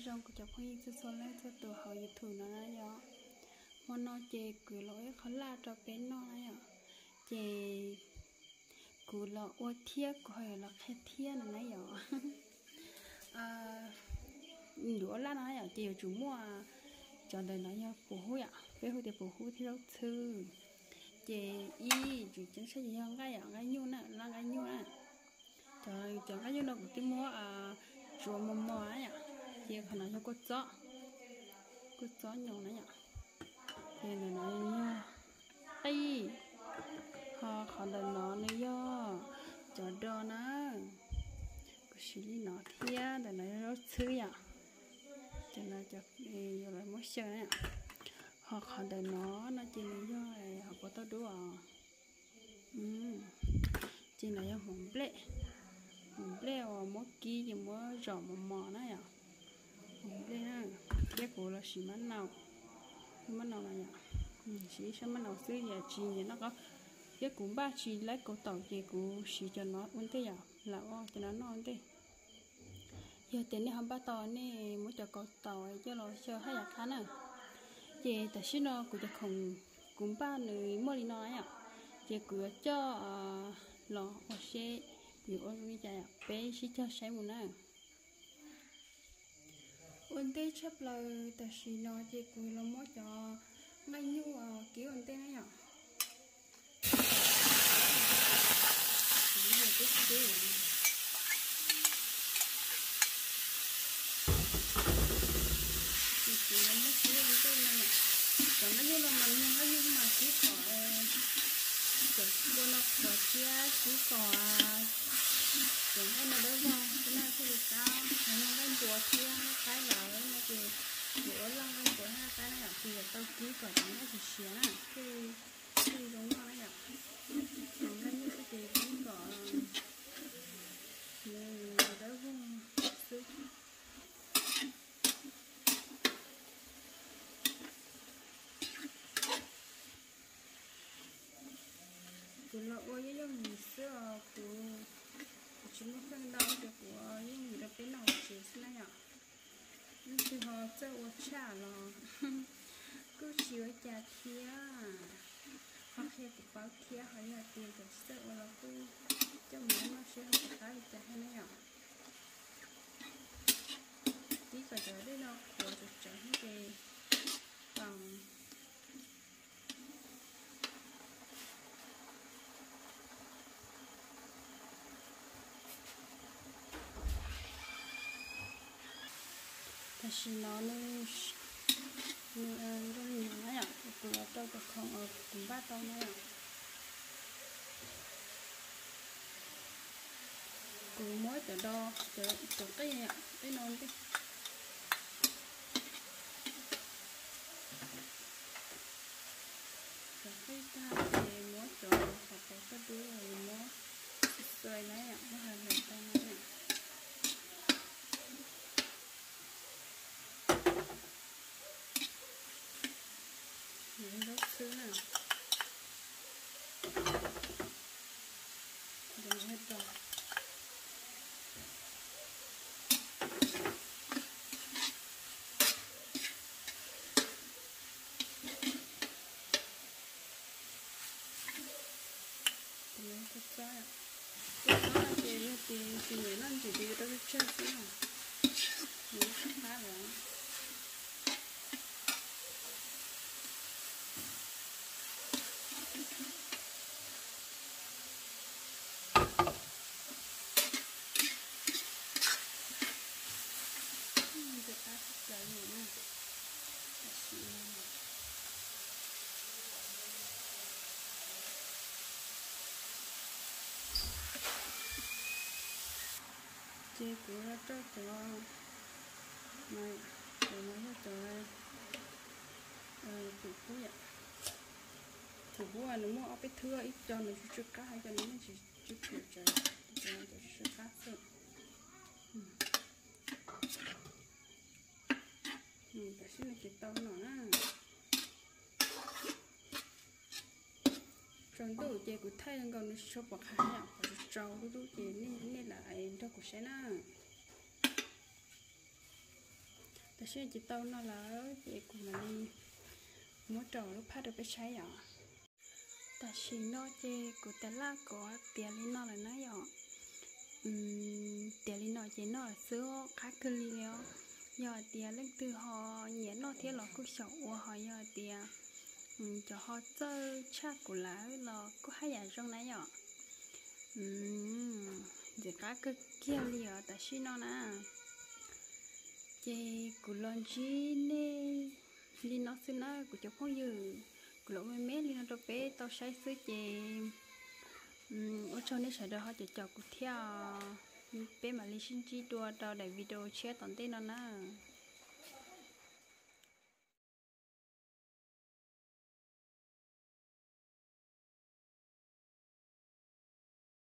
Zoo kuv cov phooj ywg txhua txhua leej txhua tus hauv YouTube no na yom. Hmo no ces kuv los ua ib qho laj rau peb noj na yom. Ces kuv los ua thiab kuv ho yuav los qhia thiab no na yom. Yuav ua laj no na yom, ces yuav tsum muaj cov ntawm no yog puas huab yom, peb hu tias puas huab thiab zaub txhwb. Ces ib tsum ceeb tshaj ces yog nqaij yom, nqaij nyuj na, laj nqaij nyuj na. Cov, cov nqaij nyuj no kuv twb muab tsuav mos mos na yom, ces qhov no yog kua txob, kua txob nyoos na yom. Ces ntawm no yog qij, ho qhov ntawm no nws yog cov dos na. Kuv siv li no thiab ntawm no yog zaub txhwb yom. Ces no yuav los muab xyaw na yom. Ho qhov ntawm no no ces nws yog hauv paus tauj dub os. Ces no yog hmoov nplej, hmoov nplej uas muab kib ces muab zom mos mos na yom. Hmoov nplej na, thiab kuv los siv mab nau, mab nau no yom, siv ib sab mab nau xwb yam tsis nyiam noj qab. Thiab kuv npaj tsis laib kaus taum ces kuv siv cov no ua ntej yom, lam ua cov no noj ua ntej. Yog tias nej ho npaj tau nej muab cov kaus taum coj los xyaw haj yam qab na. Ces tam sim no kuv cov khoom kuv npaj nws muaj li no na yom, ces kuv yuav coj los ua seb kuv yuav ua zoo li cas yom, peb sib cog saib mus na. Ua ntej tshaj plaws tam sim no ces kuv los muab cov nqaij nyuj kib ua ntej na yom. Ces kuv los muab kib ua ntej no, cov nqaij nyuj no mas yog nqaij nyuj mas kib kom cov kua no qhuav thiab kib kom cov nqaij no dawb vog xwb na thiaj li qab. Yog nqaij npua thiab nqaij qaib lawm no ces yuav ua laj nqaij npua thiab nqaij qaib na yom, ces yuav tau kib kom cov nqaij siav siav na thiaj li zoo noj na yom. Cov nqaij nyuj xwb ces kib kom nws dawb vog xwb. Kuv los ua yooj yooj yim xwb os, kuv, kuv tsis muaj kheej ntau ces kuv ua yooj yim rau peb noj hauv tsev xwb na yom. Leej twg ho txawj ua tshaj los kuj tsis ua cas thiab, ho qhia kuv paub thiab, ho yog tias cov tsis txawj ua los kuj coj mus noj seb ho puas qab li cas thiab na yom. Kib kom cov dej no qhuav tsawv tsawv thiab ces tau. Tam sim no nws, nws zoo li no na yom, kuv los rau cov khoom uas kuv npaj tau na yom. Kuv muab cov do, cov qij, qij no ntej. Cov qij tag ces muab cov hauv paus tauj dub muab xuas na yom, muab hlais hlais tau na yom. Nws zaub txhwb na. Nws yog do. Tus no kua txob, kua txob no ces yog tias tsis nyiam noj ntsim ces yuav rau tsawg tsawg xwb na, nws qab qab lawm. Ntxim qab tshaj plaws li na. Tam sim no ces kuv rau cov, cov no yog cov txhuv hub yom. Txhuv hub nws muaj ob peb thwb, ib co nws tsw tsw qab, ib co nws yeej tsis tsw tsw tsawv, cov tsw tsw qab xwb. Tam sim no ces tau no na. Tsaus ntuj ces kuv thaij nkaus nws tsis tshua pom qab yom, qhov tsaus dub dub ces nej lam nrog kuv saib na. Tam sim no ces tau no lawm ces kuv mam li muab rau lub phab rau peb saib yom. Tam sim no ces kuv tais laj kuj tiav li no lawm na yom. Tiav li no ces noj xwb qab kawg li os. Yog hais tias leej twg ho nyiam noj thiab los kuj xyaum ua, ho yog hais tias cov ho txawj tshaj kuv lawm los kuj haj yam zoo na yom. Ntxim qab kawg kiag li os tam sim no na. Ces kuv los ntsib nej li no xwb na kuv cov phooj ywg, kuv los ua me me li no rau peb tau saib xwb ces ua tsaug nej sawv daws ho caum caum kuv thiab. Peb mam li sib ntsib dua rau daim video tshiab tom ntej no na.